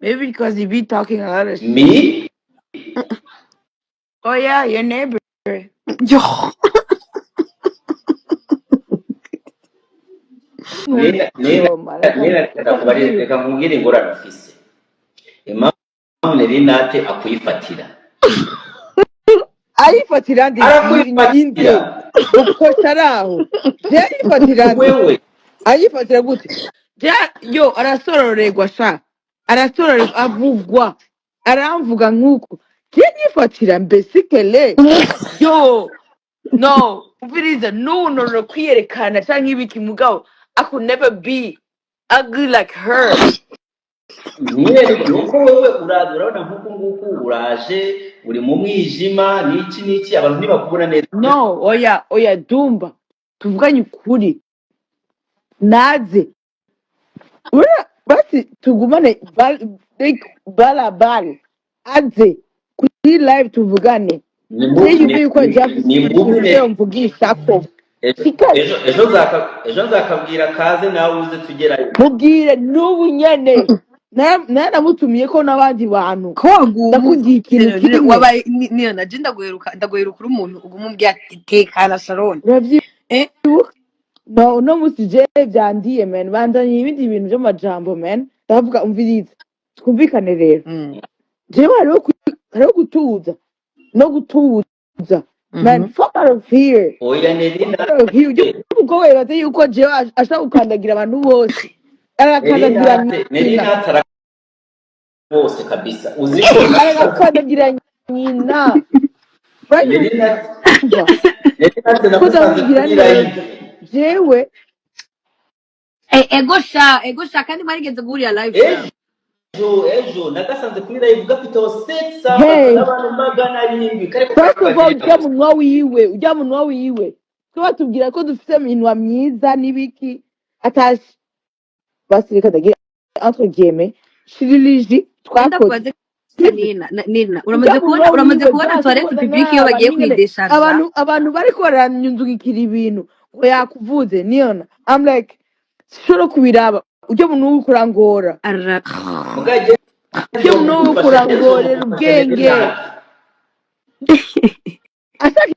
Maybe because he be talking a lot of shit. Me? Oh yeah, your neighbor. Yo. Nina, Nina, Yo, man, Nina, reka reka nkubarire, nkubwire. Reka nkubwire ingorane ufise. Impamvu Nerinate akuyifatira. Ayifatira ndi inde? Arakuyifatira. Ukosha araho je ayifatira nde? Wewe. Ayifatira gute? Yo, arasororerwa sha, arasororerwa, avugwa, aramvuga nk'uko je nyifatira mbesikele. Yo, no, umviriza, nuno kwiyerekana canke ibiki, mugabo I could never be ugly like her. Nyine nuko wewe uraza, urabona nk'uku nguku uraje uri mu mwijima n'iki n'iki, abantu ntibakubona neza. No, oya, oya, Dumba, tuvuganye ukuri, naze ura basi tugumane like balabala, aze kuri live tuvugane. Ni Je mu yumve ni yuko je afise ni ikintu mubi. cyo mvugishako. Ejo Shikari ejo ejo nzaka ejo nzakabwira kaze nawe uze tugerayo. Mubwire n'ubu nyene naramutumiye ko n'abandi bantu. Ko waguma Ndakubwiye ikintu kimwe. Wabaye niyo naje ndaguheruka uri umuntu uguma umbwira ati tekana Sharon. Uravyibuka? Eh. No, uno musi je vyandiye, man, banzaniye ibindi bintu vy'amajambo, man. Ndavuga, umviriza, twumvikane rero. Jewe hariho gutuza no gutuza, man. Fuck out of here. Oya, Fuck Nerinate. out of here. Ujye umugabo wibaze yuko jewe ashaka gukandagira abantu bose, arakandagira Nerinate, nyina. Nerinate ara bose kabisa. Uzi ko Arakandagira nyina, uranyumva? Nerinate, Nerinate Ko namusanze ndamubwira kuri neza live. jewe. Ego sha, ego sha, kandi mwarigeze guhurira live sha. Ejo ejo nagasanze kuri live gafiteho 700 Hey, n'abantu 700 kariko first of all, karabagenda ujya gusa. munwa wiwe, ujya munwa wiwe, twe batubwira ko dufite iminwa myiza n'ibiki, atashi basi reka ndagira entre guillemets shirilizi Wenda twakoze. kubaze. Sibyo? Nina, Nina, Ujya uramaze munwa kubona, uramaze wiwe kubona byanse toilette ko publique iyo ndaraba bagiye n'ingene kuyidesharja? Abantu bariko baranyunzugikira ibintu ngo yakuvuze niyona, I'm like, sinshobora kubiraba, ujya muntu uriko urangora. Ara Mugabo Ujya muntu uriko nzomugufasha, urangorera nzomugufasha ubwenge. Nerinate. Ashaka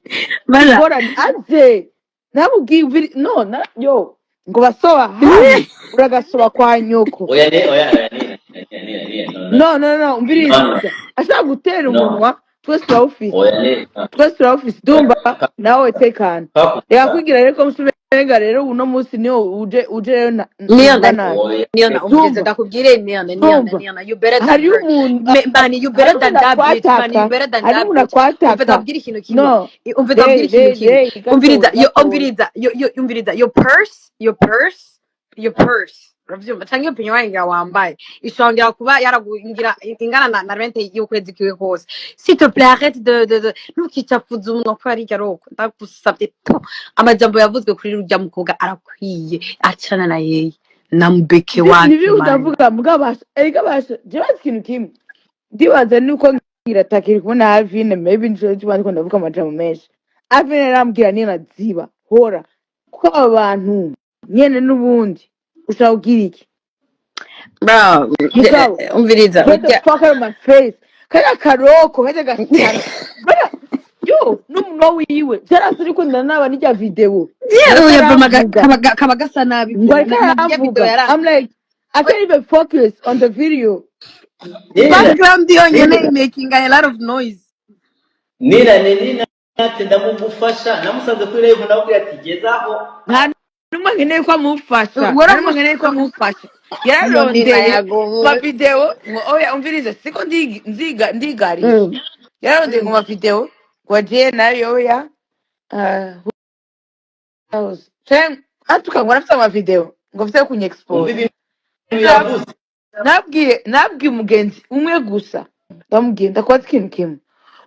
bara ingorane aze namubwiye no na yo ngo basoba hano, uragasoba kwa nyoko. Oya ne oya oya, Nina, Nina, Nina, no, no. No, no, no, No, no. umviriza, ashaka gutera No. umunwa, twese turawufise. Oya ne. Twese turawufise. Dumba, nawe tekana, reka Kakuta. kwigira rero ko musumenga rero uno munsi niyo uje rero Niyona. numva nabi. Oya. Niyona, umviriza. Dumba. Ndakubwire Niyona, Niyona. Dumba. Niyona, you better than Hariyo her. umuntu Man, you better hariho than umuntu that bitch, man, you akwataka, better than hariho that umuntu bitch. Umve, akwataka. ndakubwire ikintu kimwe. No. Umve, ndakubwire Dey ikintu dey kimwe. dey, gatoya. Umviriza yo. Gatoya. Umviriza yo, yo, umviriza your purse, your purse, your purse, uravyumva, canke iyo peignoir ngira wambaye ishobora kuba yaragungira ingana na rente y'ukwezi kiwe kose. S'il te plaît, arrête de ntukicafuze umunwa ko ari roko, ndagusavye po. Amajambo yavuzwe kuri rurya mukobwa arakwiye, acana na yeye na mbeke wake. Nibi Man. Utavuga mugabo basha, erega basha, jewe bazi ikintu kimwe ndibaza nuko ngira takiri kubona Alvin, maybe nico gituma ndiko ndavuga amajambo menshi. Alvin arambwira nina ziba hora kuko aba bantu nyene n'ubundi ushaka kugira iki? Bro, Mugabo umviriza. get the Urya fuck out of my face, kariya karoko kajya gasana bara yo n'umunwa wiwe vyarase, ariko ndanaba n'irya video ariko oya bro, aramvuga. Kaba gasa nabi Ngo pe. ariko Na irya video aramvuga. yara I'm like, I can't even focus on the video. Nina. Background yonyene Nina. making a lot of noise. Nina, Nerinate ndamugufasha, namusanze kuri live ndamubwira ati gezaho. Nta n'umwe nkeneye ko amufasha, nta n'umwe nkeneye ko amufasha. Iyo Nina Yararondeye yagowe. Mavideo ngo oya, umvirize, siko nziga ndigarisha. Yararondeye ngo mavideo ngo agiye nayo oya. Ah, who else? Atuka ngo arafite amavideo ngo afite Umva kunyexpose. ibintu yavuze. Nabwiye umugenzi umwe gusa, ndamubwiye, ndakubaza ikintu kimwe,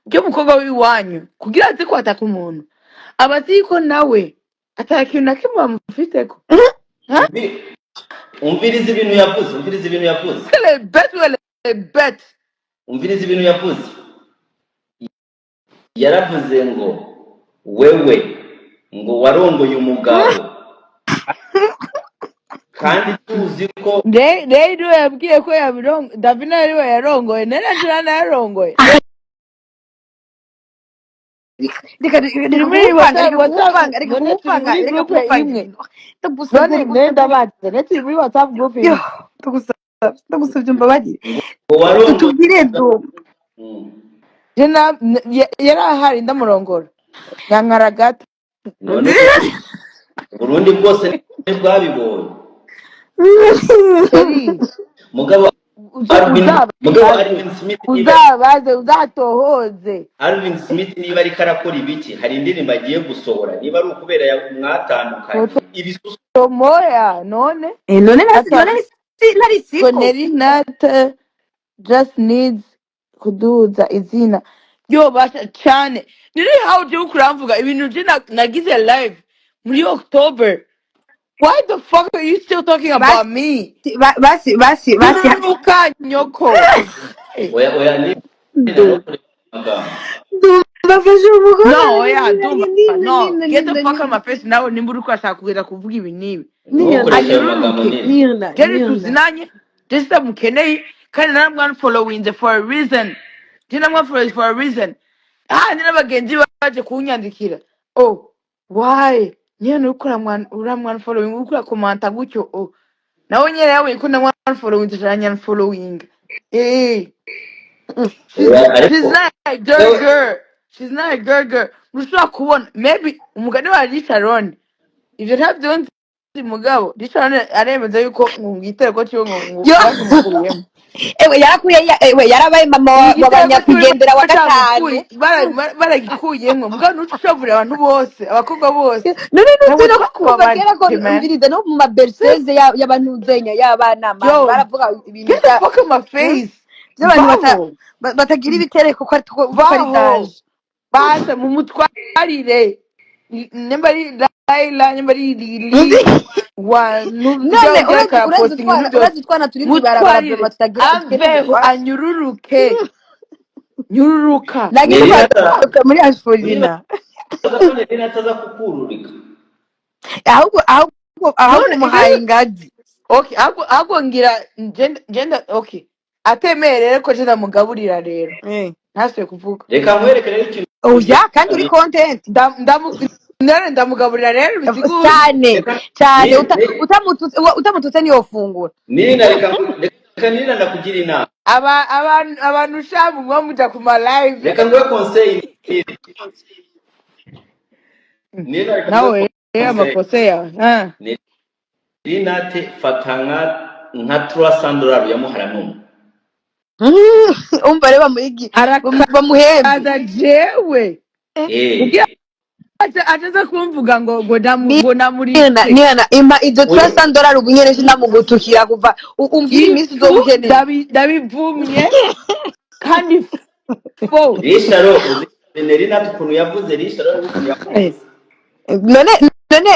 ujya umukobwa w'iwanyu kugira aze kwataka umuntu, aba azi ko nawe ata kintu na kimwe bamufiteko. Ha? Umviriza ibintu yavuze, umviriza ibintu yavuze. Le bet le bet. Umviriza ibintu yavuze. Yaravuze ngo wewe ngo warongoye umugabo. Kandi tuzi ko Rero yabwiye ko yabirongo Davina ariwe yarongoye, nari Angela yarongoye. Reka Turi reka muri kumupanga, WhatsApp reka WhatsApp kumupanga, reka none turi kumupanga, muri reka groupe kumupanga imwe. ibintu. Ndagusabye, None none ndagusabye. Ndabaza, ne turi muri WhatsApp group Yo, imwe. ndagusabye, ndagusabye, umbabarire. Ngo warongoye. Utubwire Dumba. Je yari ahari ndamurongora nyankaragata. None Burundi bwose ntibwabibonye? Eri Mugabo Alvin, mugabo uzabaze, Alvin Smith niba uzabaze, uzatohoze. Alvin Smith niba ariko arakora ibiki, hari indirimbo agiye gusohora, niba ari ukubera mwatandukanye ibisusu. Moya none. Eh, none ata none nari siko. Neri Nat just needs kuduza izina yobasha cyane. Niri how je kuramvuga ibintu je nagize live muri October. Why the fuck are you still talking about me? Basi basi basi basi. Tururuka nyoko. Oya oya, ni Dumba. amagambo. Dumba afashe umugore. No, oya, Dumba, Nina, no, Nina, get the Nina, fuck out Nina. my face nawe nimba uriko urashaka kugeza kuvuga ibi n'ibi. Nina. Ntukoreshe ayo magambo. Anyururuke. Nini. Nina. Jerry, Nina. tuzinanye jesi mukeneye kandi naramwanfollowinze for a reason. Je namwanfollowinze for a reason. Handi n'abagenzi baje kunyandikira, "Oh, why niyo uriko uramwanfollowing, uriko urakomanta gutyo?" Oh, nawe nyene yabonye ko ndamwanfollowinze, aranyanfollowinga. Eh, she's Oya, ariko she's not a girl yewe girl, she's not a girl girl. Ntushobora kubona maybe umugani wa Richard, ivyo ntabyo nzi, mugabo Richard aremeza yuko ngo igitereko ciwe ngo Yo. bakimukuyemo. Ewe, yarakuye ewe, yarabaye mama wa Igitereko ciwe banyakwigendera wa gatanu. Baragikuyemwo, mugabo ntucushavurira abantu bose, abakobwa bose. None Ntabwo nuzi no kuva kera ko twakubabarije, man. Umviriza, no mu maberseze y'abantu zenya y'abana mani Yo, baravuga ibintu get the fuck out my face. by'abantu Vaho. batagira ibitereko ko ari Vaho. daje. Basa mumutwarire, nimba ari Laila, nimba ari Lili wa None nujya urazi urazi karapostinga utwana ibintu byose. Urazi utwana turi mw'ibarabara Mutwarire vrema tutagira udutereko aveho. iwacu. Anyururuke, nyururuka. Nagira Neri ata muri orphelinat. Nibaza ko Neri ataza kukururika. Ahubwo None umuhaye ibyo ingazi. Okay, ahubwo ngira ngenda, okay, atemeye rero ko je ndamugaburira rero ntasuye kuvuga. Reka nkwereke rero ikintu. Oya, kandi uri content. None ndamugaburira rero bisigura. Cyane. Reka Cyane. Ni Utamututse ntiyofungura. Nina, reka Nina ndakugira inama. Aba abantu shamu mwa muja ku ma live. Reka nguhe conseil, Nina, reka nguhe Nawe rero conseil. Amakosa yawe, ah. Nina te fata nka $300 yamuhara numwe. Umva rero bamuhigi bamuhembe. Arakaza jewe Eh. kugira ataza kumvuga ngo ngo Nina, namuritse. Nina, impa izo Oya. $300 ubu nyene, sinamugutukira kuva umbwire iminsi Ifu uzoba ukeneye. Ndabivumye kandi fo. Risharo, uzi Neri nate ukuntu yavuze, Risharo ukuntu yavuze. None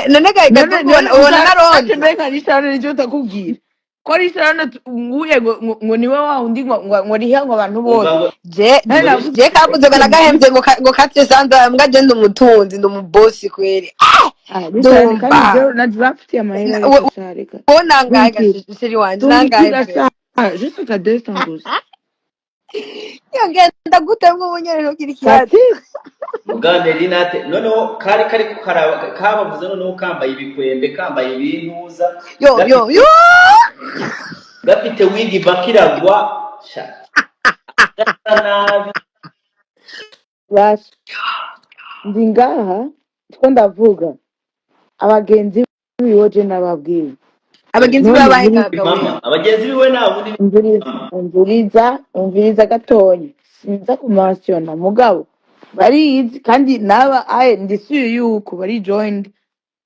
None Gadugu, none ubona ushaka naronze. Mbega Richard, nicyo utakubwira ko Richard nguye ngo niwe wa wundi ngo rihe ngo abantu Umva bose. ngo Je None ngo navuze je kavuze ngo nagahembye ngo 400, mbwa je ndi umutunzi, ndi umubosi kweri. Ah, Richard kandi Dumba. zero na draft y'amahera ariko sha reka. Wo nangahe? Tungikira. Chéri wanje, nangahe? Tungikira. Pe. Sha juste ka 200 gusa. Yogenda gute ngo ubunyene ntugire ikibazo? Kati. Muga Neri nate noneho kari karaba kabavuze, noneho kambaye ibikwembe, kambaye ibintuza Yo yo gafite yo. Gafite wigi bakiragwa sha gasa nabi. Basha, ndi ngaha ndiko ndavuga abagenzi biwe, je nababwiye. Abagenzi None babahe muri gagawe. Mama, abagenzi biwe nta wundi ni Umviriza. Mama. Umviriza, umviriza gatonya, sinza kumansiyona, mugabo barizi kandi naba aye ndisuye yuko bari joined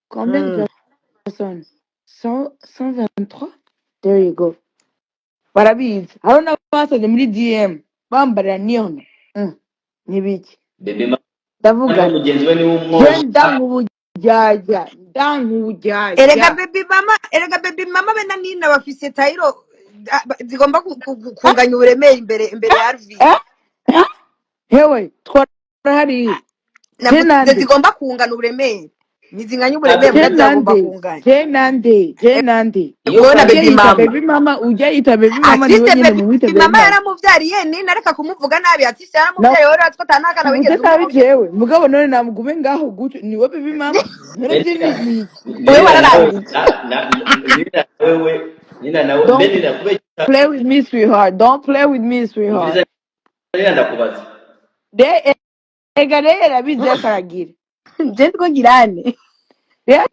combien de personnes? 100, 123, there you go. Barabizi, hariho n'abasabye muri DM bambarira niyona nibiki. Bebe mama Ndavuga niwe mugenzi we niwe je umwosha. Ndankuburyarya, ndankuburyarya. Erega baby mama, erega baby mama be na Nina bafise tayiro zigomba kunganya uburemere imbere ya Alvin. Eh? Hewe, twara hariya je Navuze nande zigomba kungana uburemere. Ntizinganya uburemere, Je mbwa ziragomba nande, kunganya. je nande, je nande. Iyo Wowe na Ujya baby yita mama. Baby mama, ujya yita baby mama niwe Atise nyene baby mumwite baby mama mama. yaramuvyariye, nina reka kumuvuga nabi. Atise Na yaramuvyariye, wowe uratwo atanakana tuvuze wigeze nabi umuha. Jewe mugabo none namugume ngaho gutyo, niwe baby mama none je Nina, ni Wewe Nina nawe wararangije. Nina wewe, Nina nawe mbe Don't Nina, kubera play with me, sweetheart, don't play with me, sweetheart. Umviriza Nina, ndakubaza. De ega rero abizi akaragira. Je ndiko ngirane. Rero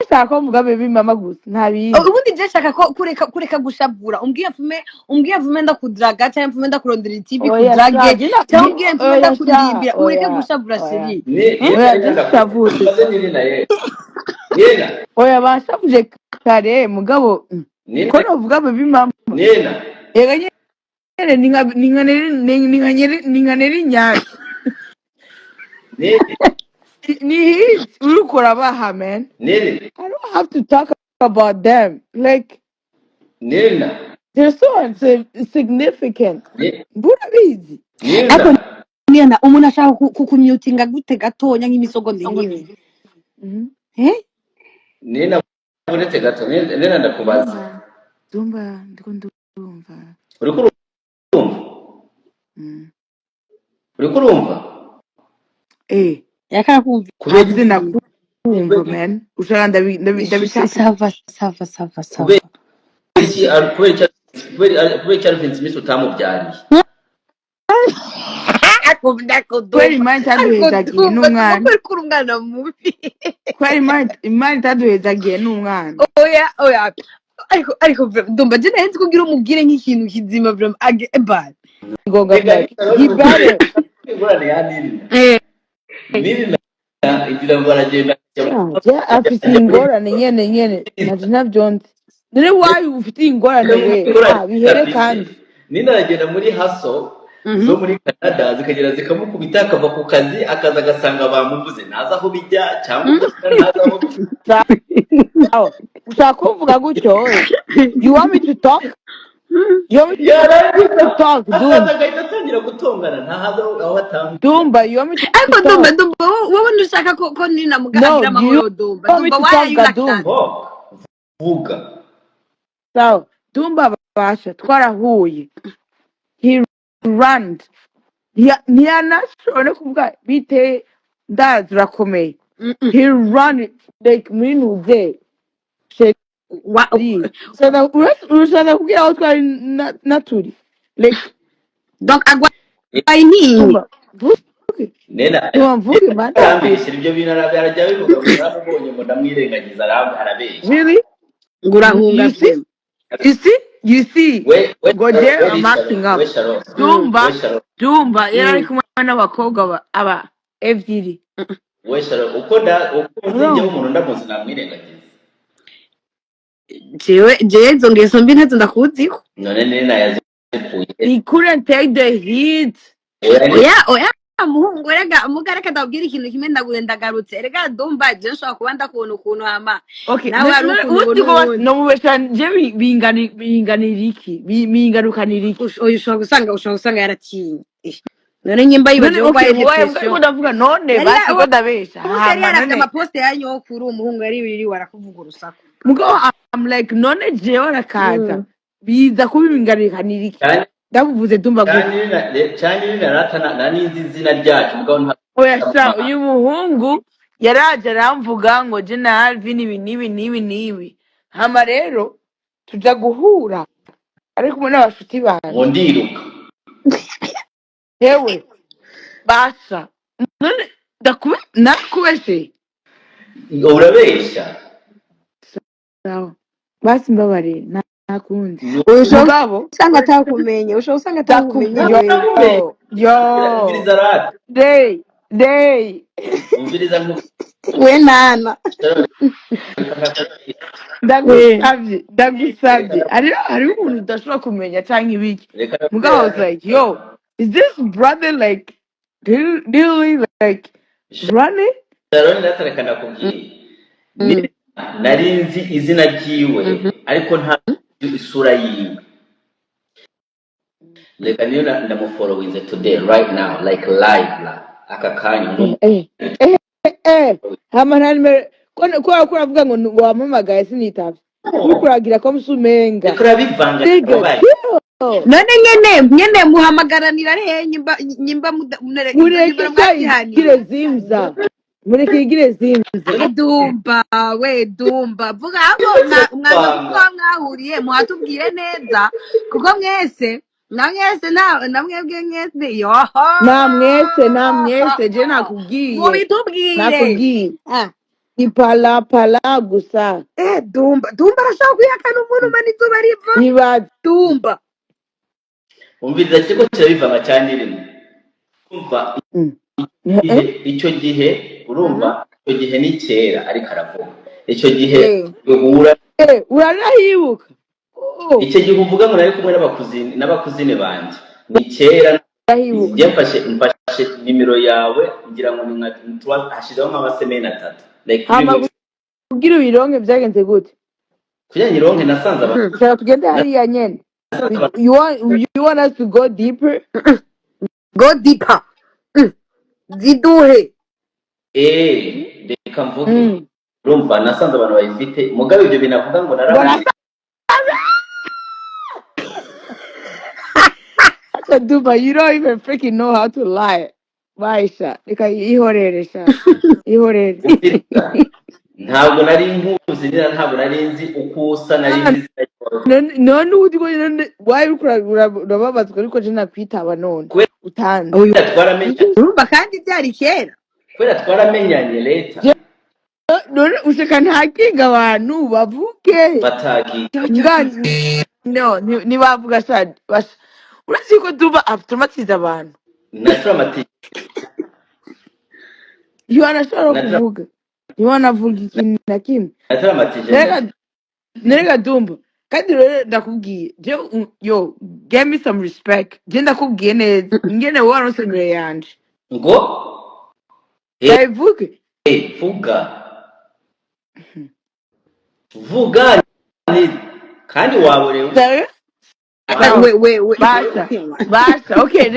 ashaka ko mvuga baby mama gusa, nta bindi. Ubundi je nshaka ko kureka gushavura. Umbwiye mvume ndakudraga, cyangwa mvume ndakurondera itivi Oya sha, kudrage, je na cyangwa umbwiye mvume oya sha, ndakuririmbira, ureke oya gushavura, oya. Chérie. Nina, Oya, Nina, je ndakubaza. shavutse. Mbaze Nina ye, Nina. Oya, bashavuje kare mugabo Nina. Ko novuga baby mama. Nina. Ega nyene ni nka ni nka neri nyashi. Nina. Ni hit uriko urabaha, man. Nina. I don't have to talk about them, like Nina. they're so insignificant. Mburabizi. Ariko Nina. Nina, umuntu ashaka kukumyutinga gute gatonya nk'imisogonda nk'ibiri? Eh. Nina, uretse gato Nina, Nina, ndakubaza. Dumba, Dumba, ndiko ndumva. Uriko urumva? Mm. Uriko urumva? Eh. Yakarakumva. Kubera Hanze nakumva, man, ushaka ndabishaka. Ça va, ça va, ça va, ça va. Kubera iki kubera iki Alvin Smith utamubyariye? Akunda Kubera kudumba. Imana Ariko itaduhezagiye Dumba, Dumba, n'umwana. ko uriko uri umwana mubi. Kubera Imana itaduhezagiye n'umwana. Oya, oya, ariko vraiment, Dumba, je nari nzi ko ugira umubwire nk'ikintu kizima vraiment age ba. Ngoga Reka like he better. Ingorane ya Nina, Eh. Nina igira ngo aragenda ajya Je afite ingorane nyene nyene naje navyo nzi. None wayi ufite ingorane we? Ingorane Ah, bihere afise. Kandi Nina aragenda muri haso zo muri Canada, zikagera zikamukubita, akava ku kazi, akaza agasanga bamuvuze, ntazi aho bijya cyangwa ugasanga ntazi aho Sawa, ushaka kumvuga gutyo we? You want me to talk? You want me yarangiza to talk? akaza Dumba. Agahita atangira gutongana, ntahazi aho atangira. Dumba, you want me to Ariko Dumba, talk? Dumba, wowe ntushaka ko Nina muga No, agira do amahoro? you Dumba, want me Dumba, to why are talk, you like that? Dumba? Talk, vuga. Sawa, Dumba, basha twarahuye, he ran, ntiyanashobora no kuvuga bite, ndazi urakomeye. He run like muri nuze. Chérie, ushaka kubwira aho twari naturi like Donc agwaye intinyi. Dumba, mvuge. Nena. Dumba, mvuge man. Arambeshyira ibyo bintu, arajya abivuga ngo naramubonye, ngo ndamwirengagiza, arabeshya. Really? Ngo urahunga. You see? Vraiment. You see, you see? We we Ngo jewe we I'm acting Sharon up. We Sharon. Dumba. We Sharon. Dumba yari ari Mm. kumwe n'abakobwa aba ebyiri. We Sharon, uko nzi njyewe Urumva? umuntu ndamuzi, namwirengagiza. Jewe izo ngeso mbi ntazo ndakuziko. None Nina yazikuye? He couldn't take the heat. Oya. Oya, oya, muhungu, rega muga, reka ndabwira ikintu kimwe, ndaguye ndagarutse. Rega Dumba, je nshobora kuba ndakubona ukuntu hama Okay. nawe hari ukuntu Ubundi ubona ko uwundi. Nomubesha je binganira iki? Bingarukanira iki? Oya, ushobora gusanga yaratinye. Eh, none nyimba None yibagiwe ko okay, ari wowe depression. ariko ndavuga none Yari basi ko ndabesha. umunsi yari Hama yaravye none amaposte ya nyokuru, umuhungu yari yiriwe arakuvuga urusaku. Mugabo I'm like, none jewe arakaza biza kubingarukanira iki? Cyane. Ndabuvuze Dumba Cyane. gute? Nina cyane, Nina rata na ninzi izina ryacu mugabo nta Oya sha, uyu muhungu yaraje aramvuga ngo je na Alvin ibi n'ibi n'ibi n'ibi, hama rero tuja guhura ari kumwe n'abashuti Ngo banje. Ndiruka. Yewe basha, none ndakube nakubeshe? Urabeshya. Sawa basi, mbabare, nta kundi. Ushobora Mugabo usanga atakumenye, ushobora usanga atakumenye. Yo. Wewe. Yo. Umviriza rata. Day day. Umviriza nku We nana. Ndagusavye, ndagusavye, hariho umuntu udashobora kumenya canke ibiki. Reka. Mugabo I was like, yo, is this brother like really like running? Sharon rata, reka ndakubwira. Nari nzi izina ryiwe ariko nta isura yiwe. Reka niyo ndamufollowinze today, right now, like live la aka kanya. Eh eh eh, hama nta nimero. Kubera ko uravuga ngo wampamagaye sinitavye, uriko uragira ko musumenga. Reka urabivanga. Nigga, wabaye chill. None nyene muhamagaranira he nyimba izo Mureke nimero sha mwazihaniye? Igire zimza, mureke igire zimza. Dumba we, Dumba, vuga abo mwanza Urabivanga. Kuko aho mwahuriye muhatubwire neza, kuko mwese na mwese na mwebwe mwese yoho. Nta mwese, nta mwese, je nakubwiye. Mubitubwire. Nakubwiye. Ah. Ipalapala gusa. Dumba arashaka kwihakana umuntu umana izuba riva. Ntibazi. Dumba. Umviriza, kiriko kirabivanga cyane rimwe, umva. Icyo gihe urumva, icyo gihe ni kera, ariko aravuga icyo gihe duhura. Uranahibuka? Oh, Icyo gihe uvuga ngo nari kumwe n'abakuzine banje, ni kera. Urahibuka? Njye mfashe nimero yawe, ngira ngo ni nka hashizeho nk'amasemeni 3, like 3 Hama weeks. Kugira ubironke byagenze gute? Kugira ngo ironke, nasanze abantu Shaka tugende hariya nyene. Nasanze abantu. You want us to go deeper? Go deeper. Ziduhe. Reka mvuge. Urumva, nasanze abantu bayifite, mugabe ibyo binavuga ngo narabaye. Duba, you don't even freaking know how to lie. Maisha, reka ihorere sha. Ihorere. Umviriza, ntabwo nari nkuzi nina, ntabwo nari nzi uko usa, nari nzi izina ryawe. None ubu ndiko none why uriko urababazwa ariko je nakwitaba none Kubera utanze. Uyu twaramenyanye. Urumva kandi byari kera. Kubera twaramenyanye leta. None ushaka ntakinga abantu bavuge. Batagiye. Nga no ntibavuga sha urazi ko Duba automatize abantu. Naturamati. Ntibanashobora Natura kuvuga, ntibanavuga ikintu na kimwe. Naturamatije. Nerega Dumba, kandi rero ndakubwiye je yo give me some respect. Je ndakubwiye neza ingene waronse imbere yanje. Ngo Ndabivuge? Vuga, vuga kandi waborewe. Sawa. We we we. Basha basha, okay,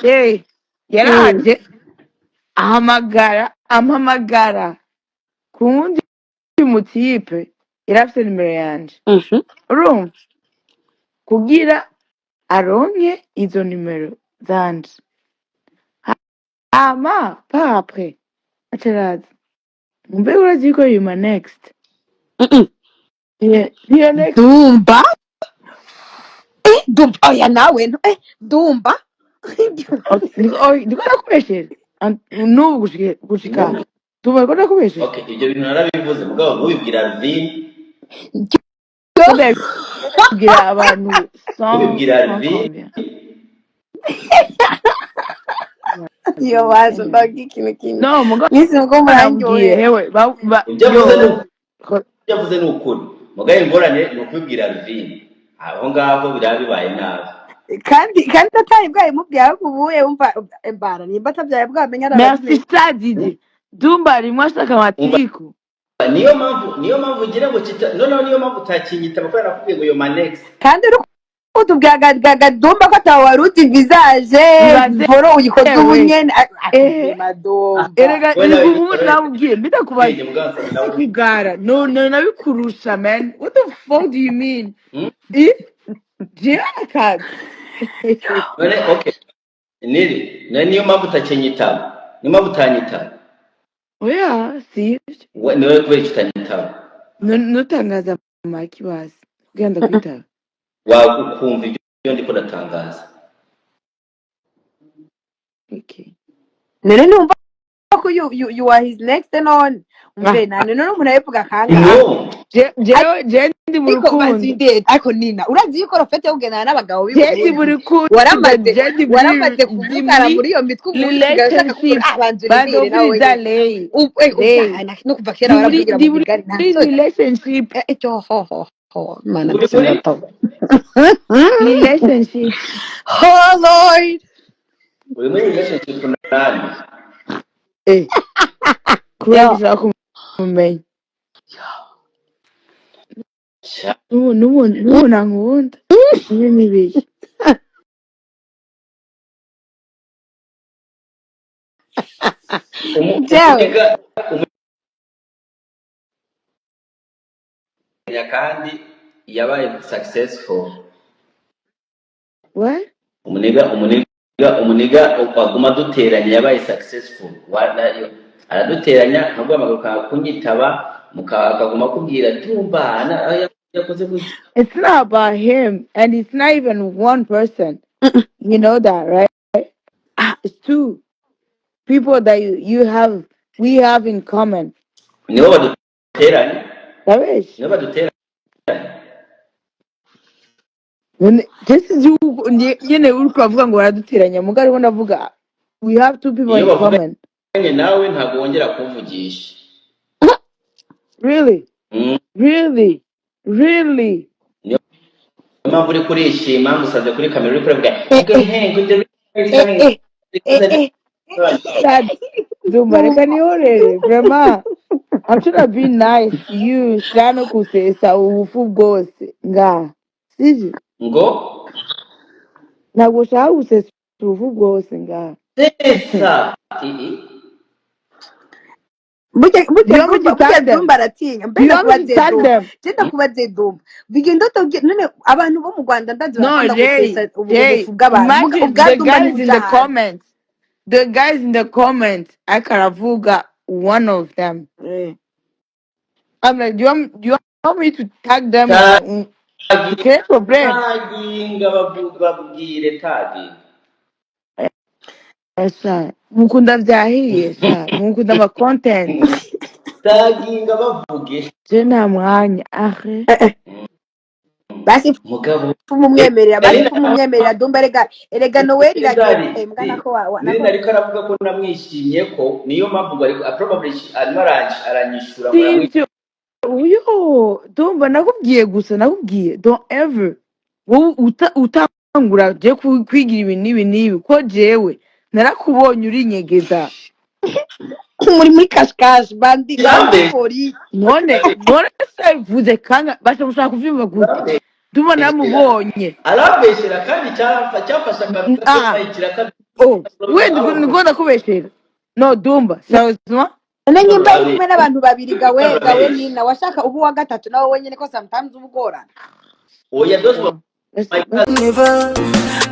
rey yaraje ahamagara, ampamagara ku wundi mutipe yari afise nimero yanje. Urumva, kugira aronke izo nimero zanje, hama pa après acaraza mbe urazi ko you my next. Yeah, next. Dumba, Dumba, oya nawe Dumba. Okay, ndiko ndakubeshera n'ubu gushika tuba ko ndakubeshera. Okay, ibyo bintu narabivuze, mugabo ntubibwira Alvin. Ko ndabibwira abantu sans Ntubibwira sans Alvin. combien. Iyo baje ndaga ikintu kimwe. No mugabo mwese muko nabwiye murandyohera. Hewe Ibyo avuze yo ni ibyo avuze ni ukuri, mugabo ingorane ni ukubibwira Alvin, aho ngaho biraba bibaye nabi. Kandi atari bwabimubwiye, ahubwo ubuye wumva embara nimba atabyaye bwamenya Merci. arabimenye. Sha Didi, Dumba rimwe ashaka Umva, amatiku. Niyo mpamvu ngira ngo kita noneho, niyo mpamvu utakinyita kuko nakubwiye ngo yo my next. Kandi uri kutubwira Dumba ko atawe wari uzi visage. Ibaze. Voro uyikoze ubu Ewe. nyene akuzima Dumba. Erega We nawe ubu namubwiye mbitakubaza. ubwenge mugabo nawe. Kugara no nabikurusha man, what the fuck do you mean? Hmm? Jewe akazi. None okay niri none niyo mpamvu utakinyitaba, niyo mpamvu utanyitaba. Oya, si. We niwe kubera icyo utanyitaba. Nutangaza maki basi kugira ndakwitaba. Wa ukumva ibyo ndiko ndatangaza. Okay. None numva ko you are his next none umve nane none umuntu abivuga kangahe? No. Jewe ndi mu Ariko rukundo. bazide, ariko Nina, urazi yuko rofete yo kugendana n'abagabo Je ndi mu b'i Burundi rukundo. waramaze Je ndi muri waramaze ndi kuvugana muri muri iyo mitwe, ubu usigaye ushaka relationship. kugura banza urindire nawe Banza wenyine. lay Ubu lay ubwana no kuva kera ndi muri waravugira ndi mu muri bigari nta soni. relationship. Cyo ho ho ho mana. Uri muri Ndasindataho. Relationship. Oh Lord. Uri muri relationship nani? Kubera Yo. ushaka kumumenya. Sha. N'ubu nankunda ibi n'ibiki. Jewe. Umuniga. kandi yabaye successful. What? Umuniga umuniga umuniga aguma duteranya yabaye successful. Araduteranya nkaguhamagara kunyitaba akaguma akubwira tumba yakoze gutya. It's not about him, and it's not even one person. You know that, right? It's two people that you have, we have in common. Nibo baduteranya. Ndabeshi. Nibo baduteranya. None this is you nyene uriko uravuga ngo baraduteranya, mugabo ariko ndavuga we have two people Iyo in common. bavuganye nawe ntabwo wongera kumvugisha. Really? Really? Really? Niyo mpamvu uri kurishima ngusanze kuri kamera uri kuravuga Eh, ngo eh, he ngo the eh, eh, eh, eh. That Dumba, reka nihorere vraiment. I'm trying to be nice to you. Shaka no kusesa ubufu bwose ngaha, sivyo? Ngo Ntabwo ushaka gusesa ubufu bwose ngaha. Sesa ii. Burya Do burya you want me Dumba to burya tag them? Dumba aratinya. Do Mbe you want me to ndakubaze tag Dumba, them? je ndakubaze Dumba, bigenda utubwira none abantu bo mu Rwanda ndazi No, barakunda Jay, gusesa Jay, ubufu bw'abantu. Muga imagine ubwa the Dumba guys in ntibuja the hanze. comments. The guys in the comments, I karavuga one of them. Eh. I'm like, do you want me to tag them? Tagi Okay, problem. taginga babwire taginga. Sha, mukunda vyahiye sha, mukunda ama content. Taginga bavuge. Je nta mwanya ahe. Eh, eh. Basi Mugabo mumwemerera, basi Nari mumwemerera Dumba, erega erega Noel irageze Nari mbwa nako wa nari nako nariko aravuga ko namwishimye ko niyo mpamvu ngo ariko probably arimo aranyishura ngo Sivyo, uyo Dumba nakubwiye gusa nakubwiye don't ever wowe utangura je kwigira ibi n'ibi n'ibi ko jewe narakubonye urinyegeza. Muri muri cash bandi bandi Yambe polisi. None none se bivuze kanga basha mushaka kuvyumva gute? Dumba namubonye. Arambeshyera kandi cyamfashe akantu gato Ah, kiraka. oh, wenda niko ndakubeshera. No Dumba, sérieusement? None nyimba uri kumwe n'abantu babiri gawe gawe nina washaka ubu wa gatatu nawe wenyene ko sometimes uba ugorana. Oya those were Let's, my let's Never,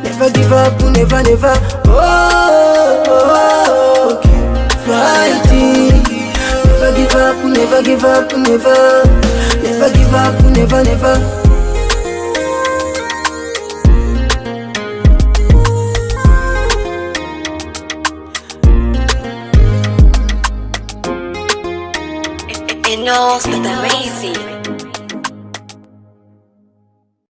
never give up, never, never. Oh, oh, keep fighting. Never give up, never give up, never. Never give up, never, never. It knows that the